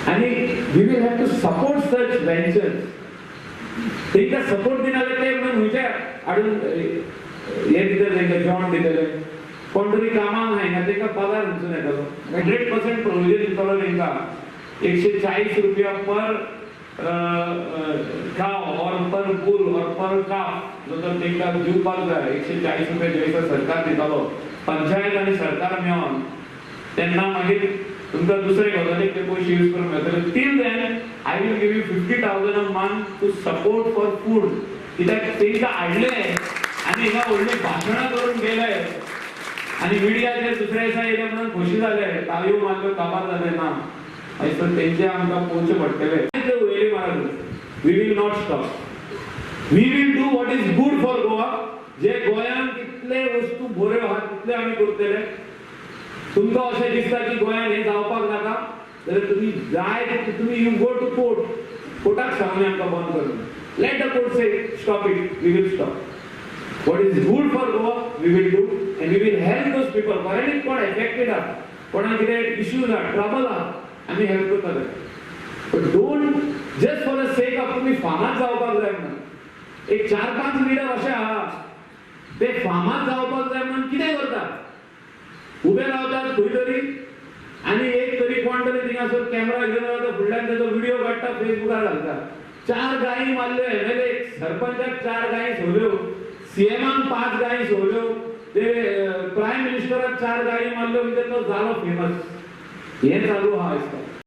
आणि we will have to support such ventures. तांकां support दिना जाल्यार ते म्हणून खंयच्या हाडून हे दितले, तांकां जेवण दितले? कोण तरी कामाक आयना, तांकां पगार खंयसून येतलो? 100% प्रोविजन दितलो तांकां, 140 रुपया per cow or per bull or per calf जो तर तांकां दिवपाक जाय. 140 रुपया जे दिसा सरकार दितालो, पंचायत आनी सरकार मेळोन, तेन्ना मागीर तुमकां दुसरे गजालीक ते पयशे यूज करूंक मेळटले. Till then, I will give you 50,000 a month to support for food. कित्याक तांकां हाडले आनी हिंगा व्हडलीं भाशणां करून गेले आनी मिडियाचेर दुसऱ्या दिसा येयले म्हणून खोशी जाले, ताळयो मारल्यो, काबार जाले ना. मागीर तेंचे आमकां पळोवचें पडटलें. ते उलयली मारा, we will not stop. We will do what is good for Goa. जे गोंयांत कितले वस्तू बऱ्यो आहात, तितले आमी करतले. तुमकां अशें दिसता की गोंयांत हें जावपाक नाका जाल्यार तुमी जाय तितले तुमी, you go to court. कोर्टाक सांगून आमकां बंद करून, let the court say stop it, we will stop. What is good for Goa, we will do, and we will help those people. खऱ्यांनीच कोण एफेक्टेड आहा, कोणाक कितें इश्यूज आहा, ट्रबल आहा, आमी हेल्प करतले. But don't just for the sake of तुमी फामाद जावपाक जाय म्हणून. एक चार पांच लिडर अशे आहा, ते फामाद जावपाक जाय म्हणून कितें करतात, उबे रावतात खंय तरी आनी एक तरी कोण तरी थिंगासर कॅमेरा घेवन रावता, फुडल्यान तेजो व्हिडिओ काडटा, फेसबुकार घालता. चार गायी मारल्यो एमएलए, सरपंचाक चार गायी सोडल्यो, सीएमाक पांच गायी सोडल्यो, ते प्रायम मिनिस्टराक चार गायी मारल्यो, म्हणजे तो जालो फेमस. हे चालू आहा आजकाल.